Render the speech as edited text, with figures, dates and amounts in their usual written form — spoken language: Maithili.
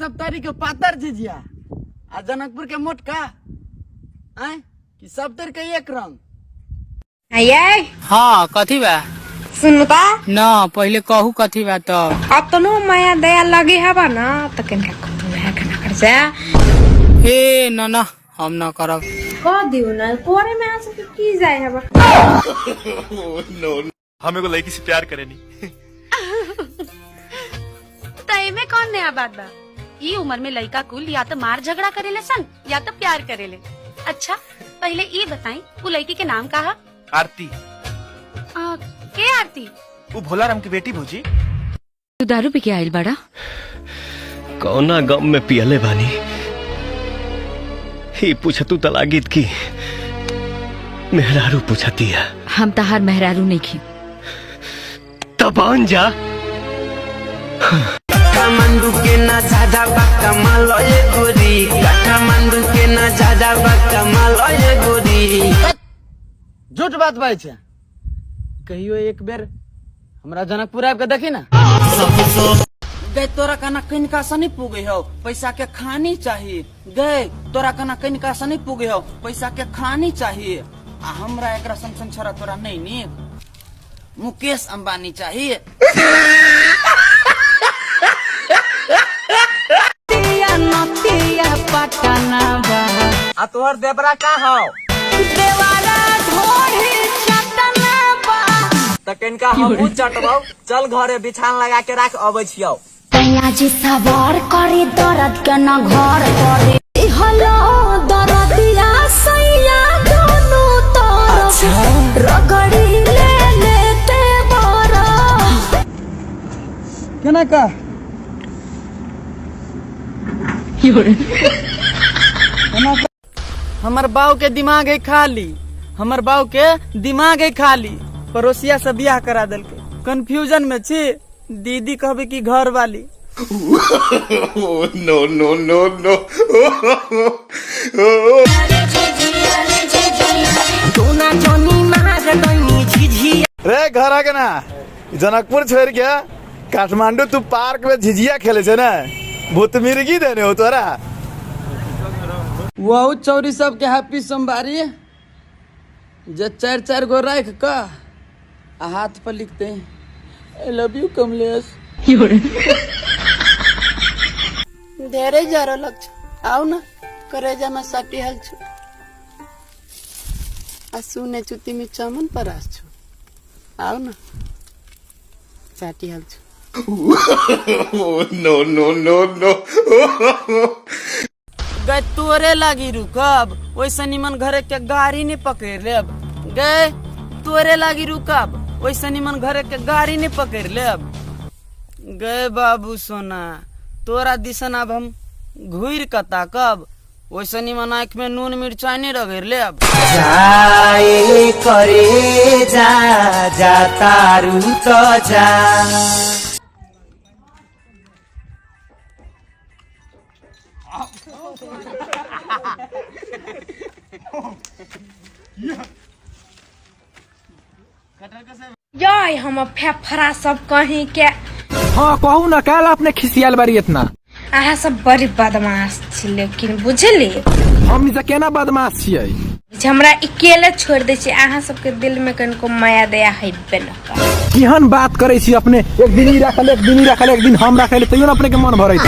सप्तारी के पातर झिझिया आ जनकपुर के मोटका आय कि सब तर के एक रंग। ये हाँ, कथी बा? सुनू ता। न, पहले कहू कथी बा तब। अपनो माया दया लगे हवा ना त कनका कतू है कना कर जा। ए न न, हम न करब। कह दियो ना, करे में आ सब की जाय हवा। हम एगो लड़की से प्यार करेनी। त एमे कौन नया बात बा? ई उम्र में लड़का कुल या तो मार झगड़ा करेले सन या तो प्यार करेले। अच्छा पहले ई बताई, उ लड़की के नाम का है? आरती। के आरती? वो भोलाराम की बेटी भौजी। तू दारू पी के आयल बाड़ा? कौना गम में पियले बानी ही पूछतू तलागित की मेहरारू पूछती है। हम तहार मेहरारू नहीं खी। तबान जा। काठमांडू के ना ज्यादा बा कमाल ये गोरी, काठमांडू के ना ज्यादा बा कमाल ये गोरी। झूठ बात बाई छे। कहियो एक बेर हमरा जनकपुर आबि के देखी ना। गए तोरा कना कनिका से नहीं पुगे हो, पैसा के खानी चाहिए। गए तोरा कना कनिका से नहीं पुगे हो, पैसा के खानी चाहिए। आ हमरा एकरा सन सन छोरा तोरा नहीं नीक मुकेश अंबानी चाहिए। आ तोहर देवरा का हौ? देवारा ढोढ़ी चटना बा। त कनिका हमहू चटबौ, चल घरे बिछान लगा के राख, अबै छियौ। जी सवार करे दर्द के न घर करे हलो दर्दिया सैया दोनों तरफ रगड़ी ले लेते बरा। केना का हमर बाऊ के दिमाग है खाली, हमर बाऊ के दिमाग है खाली, पड़ोसिया से बियाह करा देलकै। कंफ्यूजन में छी, दीदी कहबे कि घर वाली। No no no no. रे घर आके ना जनकपुर छोड़ के काठमांडू तू पार्क में झिझिया खेले छे ना, भूत मिर्गी देने हो तोरा। वहु चौरी सबके हैप्पी सोमवारी, जे चार चार गो राख क आ हाथ पर लिखते I love you Kamlesh. धेरै ज्वरो लाग्छ, आऊ न करेजामा साटिहाल्छु। आ सुनेछु तिमी चमन परास छु, आऊ न चाटिहाल्छु। No no no no. गए तोरे लागी रुकब, वैसे निमन घरे के गाड़ी नहीं पकड़ लेब। गए तोरे लागी रुकब, वैसे निमन घरे के गाड़ी नहीं पकड़ लेब। गए बाबू सोना तोरा दिसन अब हम घूर के ताकब, वैसे निमन आँख में नून मिर्चाई नहीं रगड़ लेब। जाए करे जा, जा तारू तो जा। जय हम फेफड़ा सब कहीं के। हाँ कहू ना, काल अपने खिसियाल बारी इतना? अहाँ सब बड़ी बदमाश छी, लेकिन बुझली हम से केना बदमाश छियै? जे हमरा अकेले छोड़ दै छी, अहाँ सबके दिल में कनिको माया दया हेबे न करत। केहन बात करै छी अपने, एक दिन ई राखल, एक दिन ई राखल, एक दिन हम राखल, तैयो न अपने के मन भरैत।